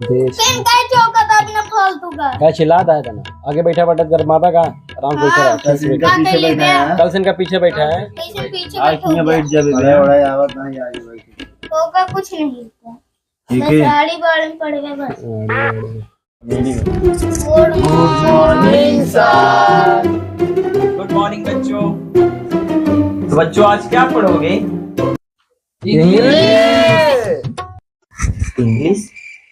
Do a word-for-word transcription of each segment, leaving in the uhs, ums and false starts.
देश। किन का चौका था बिना फालतू का? का चिल्लात है तना? आगे बैठा बाटा, गरमाबा का? आराम से बैठा हाँ। रहा। कल से इनका पीछे बैठा है। कल से इनका पीछे बैठा है। कैसे पीछे आज बैठोगे? बैठ जाबे बड़ा, बड़ा आवत नहीं, आगे बैठ। तो का कुछ नहीं होता। ठीक बस है। आड़ी बाड़ी में पड़ गए बस। Good morning, sir। Good morning, बच्चों। तो बच्चों, आज क्या पढ़ोगे? English। English?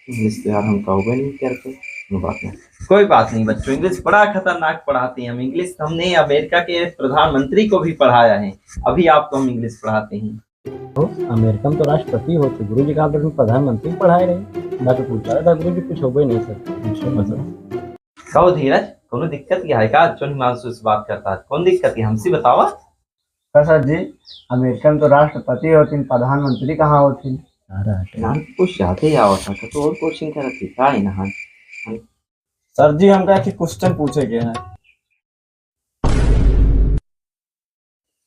English तो यार हम कहबे नहीं करते। कोई बात नहीं। कोई बात नहीं बच्चों, English बड़ा खतरनाक पढ़ाते हैं हम। English हमने अमेरिका के प्रधानमंत्री को भी पढ़ाया है, अभी आपको हम English पढ़ाते हैं। तो अमेरिका में तो राष्ट्रपति होते, गुरुजी कहा था, प्रधानमंत्री पढ़ाए रहे। मैं तो पूछा था गुरुजी, कुछ हो गई नहीं सर। अच्छा, मतलब। कहो धीरज, कोनो दिक्कत क्या है का? चुन हिमांशु से बात करता है, कौन दिक्कत है हमसे बतावा? का सर जी, अमेरिका में तो राष्ट्रपति होती, प्रधानमंत्री कहाँ होती? अरे हटे। नाम कुछ ज्यादा ही आवत है, तो और कोचिंग करत थी का है ना? सर जी, हमका एक क्वेश्चन पूछे के है।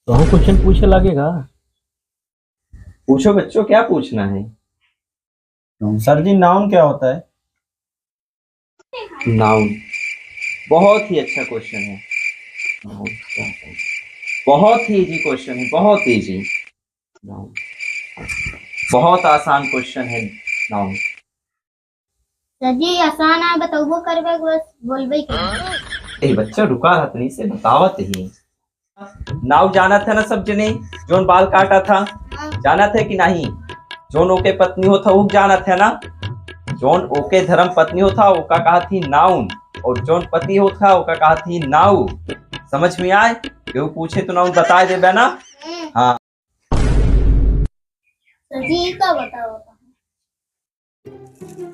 तो हम क्वेश्चन पूछे लगेगा। पूछो बच्चों, क्या पूछना है? सर जी, नाउन क्या होता है? नाउन, बहुत ही अच्छा क्वेश्चन है। नाउन क्या होता है? बहुत ही इजी क्वेश्चन है, बहुत इजी। नाउन, बहुत आसान क्वेश्चन है। नाउन। सर जी, आसान है, बतौबो करबे, बस बोलबे के। ए बच्चा, रुका, हतनी से बतावत ही। नाउ जानत है ना सब जने, जोन बाल काटा था, हाँ। जानत है कि नहीं? जोन ओके पत्नी होता, वो जानत है ना? जोन ओके धर्म पत्नी होता, ओका कहा थी नाउन, और जोन पति होता, ओका कहा थी नाउ। समझ में आए? केहू पूछे तो नाउन बताए देबे ना? हम्म। हाँ। सर जी, का बताओ?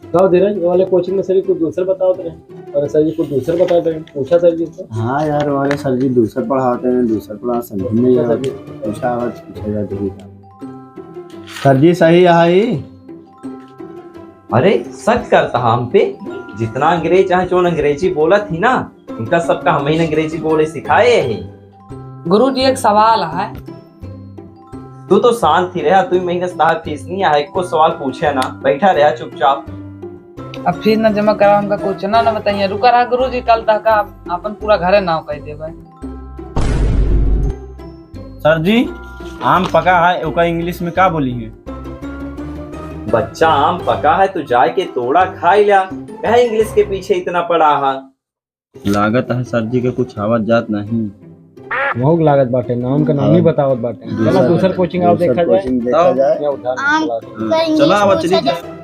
कहो धीरज, वो वाले कोचिंग में सर जी कुछ दूसर बतावत रहे, और सर जी कुछ दूसर बतावत रहे, पूछा सर जी से। हाँ यार, वो वाले सर जी दूसर पढ़ावत रहे, दूसर पढ़ा समझ में नहीं पूछा सर आवत। जी। पूछा आवत, पूछा जात ही। सर जी सही है ही। अरे शक करता हम पे, जितना अंग्रेज है, जोन अंग्रेजी बोलत ही ना, उनका सबका हम ही अंग्रेजी बोले सिखाए है। गुरुजी, एक सवाल है। तू तो शांत ही रहा, दुइ महीना से तहार फीस नहीं आया, एको सवाल पूछे ना, बैठा रहा चुपचाप। अब फीस ना जमा करा, हमका कुछ ना, ना बताइए। रुका रहा गुरुजी, कल तक का अपन पूरा घरे नाव कह देबे। सर जी, आम पका है, ओका इंग्लिश में का बोली है? बच्चा, आम पका है तो जाए के तोड़ा खाई ल्या, कहे इंग्लिश के पीछे इतना पड़ा है। लागत है सर जी के कुछ आवत जात नहीं। महूक लागत बाटे, नाम का नाम ही हाँ। बतावत बाटे। दूसर चला, दूसर कोचिंग आओ, दूसर देखा जाए। कोचिंग देखा जाए। या उधार आम निकला। का इंग्लिश चला, आवा, पूछा चली। जाए।